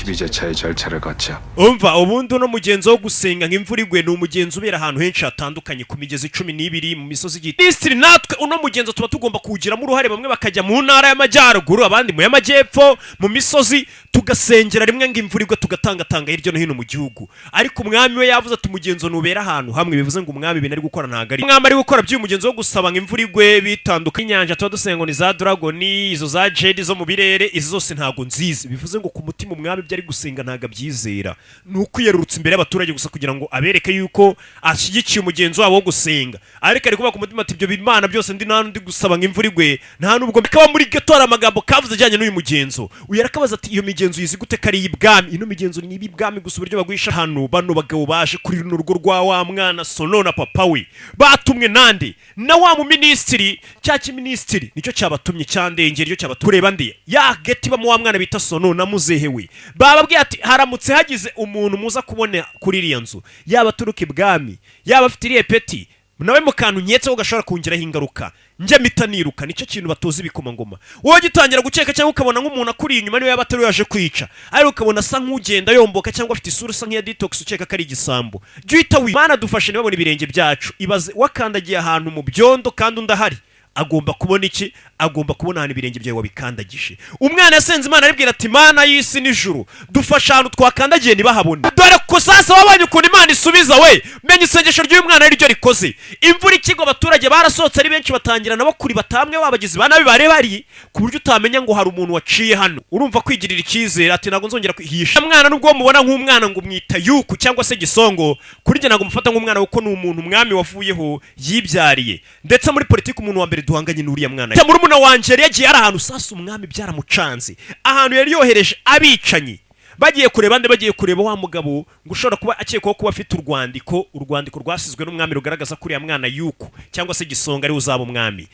12제차의 절차를 거쳐 Umva, ubundi uno mugenzo wo gusenga nk'imvura igwe ni umugenzo ubera ahantu henshi hatandukanye, ku migezi 12, mu misozi igiye. Minisitiri, natwe uno mugenzo tuba tugomba kuwugiramo uruhare, bamwe bakajya mu ntara y'amajyaruguru, abandi mu y'amajyepfo, mu misozi, tugasengera rimwe ngo imvura igwe, tugatangatanga hirya no hino mu gihugu. Ariko umwami we yavuze ati umugenzo ntubera ahantu hamwe. Bivuze ngo umwami ibintu ari gukora ntabwo ari umwami ari gukora by'uyu mugenzo wo gusaba ngo imvura igwe bitandukanye. Inyanja tuba dusenga ngo ni za dragon, izo za jade zo mu birere, izo zose ntabwo nzizi. Bivuze ngo ku mutima umwami ibyo ari gusenga ntabwo abyizera, ni ukwiyerurutsa imbere y'abaturage gusa kugira ngo abereke yuko ashyigikiye umugenzo wabo wo gusenga. Ariko ari kuvuga ku mutima ati ibyo bimana byose ndi nta n'undi gusaba ngo imvura igwe, nta nubwo kaba muri gato. Hari amagambo kavuze ajyanye n'uyu mugenzo. Uyu arakabaza ati iyo migenzo yizi gute ko ari iy'ibwami? Ino migenzo ni iy'ibwami gusa, uburyo bagwisha hano. Bano bagabo baje kuri runo rugo rwa wa mwana Sono na papa we batumwe nande? Na wa muminisitiri. Cya kiminisitiri nicyo cyabatumye, cyandengera icyo cyabatumye kureba ndi ya geti ibamo wa mwana bita Sono na muzehe we. Bababwiye ati haramutse hagize umuntu muza kubona kuri iriya nzu, yaba aturuka ibwami, yaba afite iriya peti, nawe mu kantu nketseho gashobora kongeraho ingaruka, njya mpita niruka. Nicyo kintu batoza ibikomangoma. Wowe ugitangira gukeka cyangwa ukabona nk'umuntu akuri inyuma, niyo yaba atari yaje kwica, ariko ukabona asa nk'ugenda yomboka cyangwa afite isura isa nk'iya detox, ukeka ko ari igisambo, jya uhita wi Mana dufashe ntibabone ibirenge byacu. Ibaze wakandagiye ahantu mu byondo kandi undi ahari, agomba kubona iki? Agomba kubona ahantu ibirenge byawe wabikandagije. Umwana yasenze Imana, aribwira ati Mana y'isi n'ijuru, dufashe ahantu twakandagiye ntibahabone. Dore ko sasa wabonye ukuntu Imana isubiza we. Menya isengesho ry'uyu mwana ari ryo rikoze imvura ikigwa. Abaturage barasohotse ari benshi, batangira nabo kuri batamwe wabagizi ba nabi bari bari ku buryo utamenya ngo hari umuntu waciye hano. Urumva kwigirira icyizere, ati ntabwo nzongera kwihisha. Mwana, nubwo mubona nk'umwana ngo umwita Yuku cyangwa se Gisongo, kuri njye ntabwo mufata nk'umwana, kuko ni umuntu umwami wavuyeho yibyariye. Ndetse muri politiki umuntu wa mbere duhanganye n'uriya mwana. Murumuna wanjye yari yagiye ari ahantu. Sasa umwami byaramucanze, ahantu yari yohereje abicanyi bagiye kureba nde? Bagiye kureba wa mugabo ngo ushobora kuba akekwaho kuba afite urwandiko, urwandiko rwasizwe n'umwami rugaragaza ko uriya mwana Yuko cyangwa se Gisonga ariwe uzaba umwami.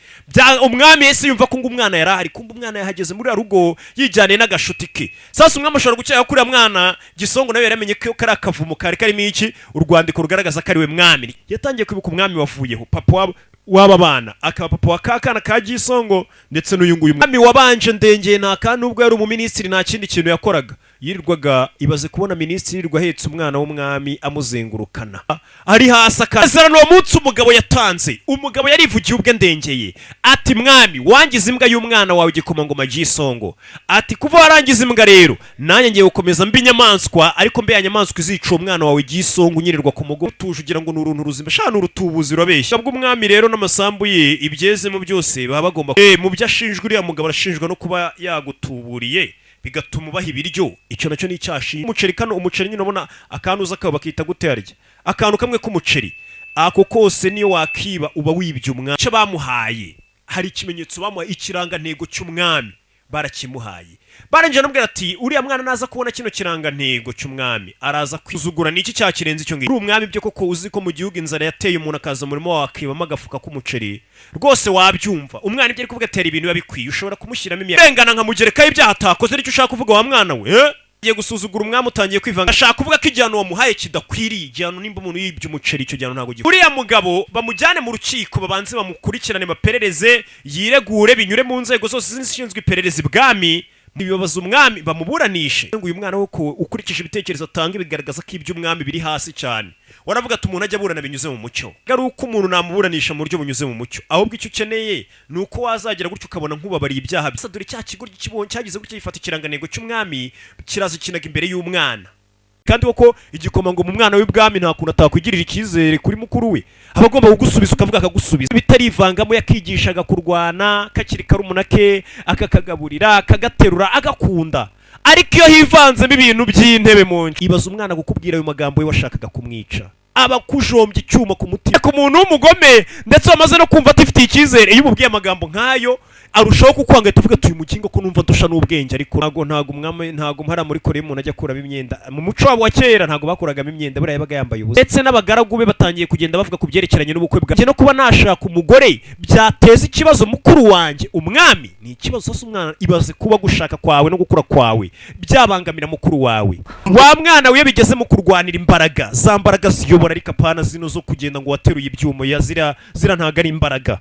Umwami yahise yumva ko ngo umwana yari ahari. Kumva umwana yahageze muri uriya rugo yijyaniye n'agashuti ke. Sasa umwami ashobora gukeka ko uriya mwana Gisongo nawe yaramenye ko kari akavumo kari karimo iki? Urwandiko rugaragaza ko ari we mwami. Yatangiye kwibuka umwami wavuyeho, papa wabo w'aba bana, akaba papa wa kakana ka Gisongo ndetse n'uyu nguyu mwami wabanje Ndengeye. Nta kandi nubwo yari umuminisitiri, nta kindi kintu yakoraga, yirirwaga. Ibaze kubona minisitiri yirirwa ahetse umwana w'umwami, amuzengurukana ari hasi. Akazerano uwo munsi umugabo yatanze, umugabo yarivugiye ubwe Ndengeye ati mwami wangize imbwa y'umwana wawe igikomangoma Gisongo, ati kuva warangiza imbwa rero nanjye ngiye gukomeza mba inyamaswa, ariko mbe ya nyamaswa izica uwo mwana wawe Gisongo. Unyirirwa ku mugo utuje ugira ngo ni uruntu ruzima, sha ni urutubuzi, urabeshya. Bw'umwami rero n'amasambu ye, ibyezemo byose baba bagomba mu byo ashinjwa. Uriya mugabo arashinjwa no kuba yagutuburiye bigatuma ubaha ibiryo, icyo nacyo ni icyashi. Umuceri kano, umuceri nyine ubona akantu uza kabo bakita gute harya? Akantu kamwe k'umuceri ako kose niyo wakiba uba wibye umwami. Icyo bamuhaye, hari ikimenyetso bamuhaye, ikirangantego cy'umwami barakimuhaye. Barangije anamubwira ati uriya mwana naza kubona kino kirangantego cy'umwami araza kwizugura. Ni iki cyakirenze icyo ngicyo? Uri umwami byo koko, uzi ko mu gihugu inzara yateye, umuntu akaza umurimo wawe akibamo agafuka k'umuceri, rwose wabyumva. Umwana ibyo ari kuvuga atera ibintu biba bikwiye, ushobora kumushyiramo imyenda rengana nkamugerekaho ibyaha atakoze. Nicyo ushaka kuvuga wa mwana we, eh? Ugiye gusuzugura umwami, utangiye kwivanga. Ashaka kuvuga ko igihano wamuhaye kidakwiriye. Igihano, nimba umuntu yibye umuceri, icyo gihano ntabwo gikwiye. Uriya mugabo bamujyane mu rukiko, babanze bamukurikirane, baperereze, yiregure, binyure mu nzego zose zishinzwe iperereza ibwami, bibabaza umwami, bamuburanishe. Ngo uyu mwana we ko ukurikije ibitekerezo atanga bigaragaza ko iby'umwami biri hasi cyane. Waravuga ati umuntu ajya aburana binyuze mu mucyo, ari uko umuntu namuburanisha mu buryo bunyuze mu mucyo. Ahubwo icyo ukeneye ni uko wazagera gutyo ukabona nk'ubabariye ibyaha bye. Dore cya kigo kibonye cyagize gutya gifata ikirangantego cy'umwami, kiraza kinaga imbere y'umwana. Kandi koko igikomangoma, umwana w'ibwami, nta kuntu atakwigirira icyizere kuri mukuru we. Aba agomba kugusubiza, ukavuga akagusubiza bitarivangamo. Yakigishaga kurwana kakiri karumuna ke, akakagaburira, akagaterura, agakunda. Ariko iyo hivanzemo ibintu by'intebe mu nzu, ibaza umwana kukubwira ayo magambo we washakaga kumwica, aba akujombye icyuma ku mutima. Ku muntu w'umugome ndetse wamaze no kumva atifitiye icyizere, iyo umubwiye amagambo nk'ayo arushaho kukwanga, ahita avuga ati uyu mukingo ko numva ndusha n'ubwenge. Ariko ntago umwami, ntago mpara muri Korea umuntu ajya akuramo imyenda. Mu muco wabo wa kera ntago bakuragamo imyenda, buriya yabaga yambaye ubusa. Ndetse n'abagaragu be batangiye kugenda bavuga ku byerekeranye n'ubukwe bwa no kuba nashaka umugore byateza ikibazo mukuru wanjye umwami. Ni ikibazo. Sasa umwana, ibaze kuba gushaka kwawe no gukura kwawe byabangamira mukuru wawe. Wa mwana we, iyo bigeze mu kurwanira imbaraga, za mbaraga ziyobora uyobora, ariko apana zino zo kugenda ngo wateruye ibyuma ya ziriya. Ziriya ntabwo ari imbaraga,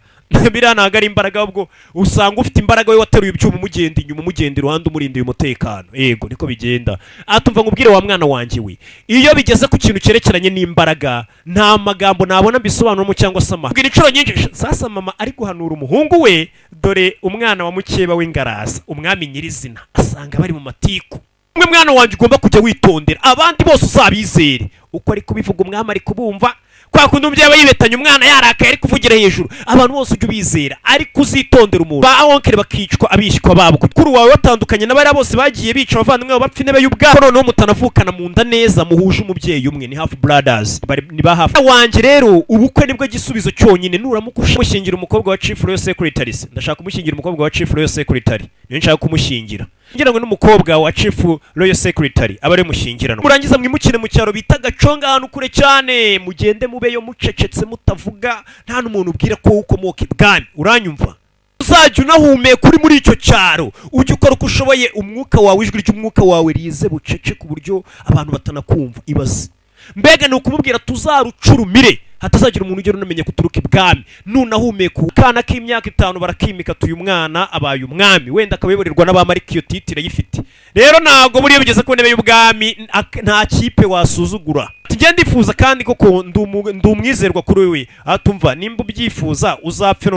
biriya ntabwo ari imbaraga. Ahubwo usanga ufite imbaraga we wateruye ibyuma, umugenda inyuma, umugenda iruhande, umurindiye umutekano. Yego, niko bigenda. Atumva nkubwire wa mwana wanjye we, iyo bigeze ku kintu cyerekeranye n'imbaraga, nta magambo nabona mbisobanuramo cyangwa se amahwa. Inshuro nyinshi sasa mama ari guhanura umuhungu we. Dore umwana wa mukeba w'ingaraza, umwami nyirizina, asanga bari mu matiku. Umwe, mwana wanjye, ugomba kujya witondera, abandi bose uzabizere. Uko ari kubivuga, umwami ari kubumva. Kwa kundi umubyeyi aba yibetanye umwana yarakaye, ari kuvugira hejuru. Abantu bose ujye ubizera, ariko uzitondera umuntu. Ba oncle bakicwa, abishywa babo kuri wawe batandukanye n'abariya bose bagiye bica abavandimwe babo bapfa intebe y'ubwabo. Noneho mutanavukana mu nda neza, muhuje umubyeyi umwe, ni half brothers, ni ba half wanjye. Rero ubukwe nibwo gisubizo cyonyine. Nuramuka umushyingira umukobwa wa chief royal secretary, se ndashaka kumushyingira umukobwa wa chief royal secretary, niyo nshaka kumushyingira, ngira ngo n'umukobwa wa chief royal secretary aba ari mushyingiranwa. Murangiza mwimukire mu cyaro bita Gaconga, ahantu kure cyane. Mugende mubeyo mucecetse, mutavuga, nta n'umuntu ubwira ko ukomoka ibwami. Uranyumva? Uzajya unahumeka uri muri icyo cyaro, ujye ukora uko ushoboye umwuka wawe, ijwi ry'umwuka wawe rize bucece ku buryo abantu batanakumva. Ibaze mbega, ni ukumubwira tuzarucurumire, hatazagira umuntu ugera unamenya kuturuka ibwami. Nunahumeka, akana k'imyaka 5 barakimika, tuyu mwana abaye umwami, wenda akabayoborerwa n'abamarika, iyo title ayifite. Rero ntabwo buriya bigeze ku ntebe y'ubwami, nta kipe wasuzugura. Tugenda ndifuza kandi koko ndi umwizerwa kuri wewe. Atumva nimba ubyifuza uzapfe.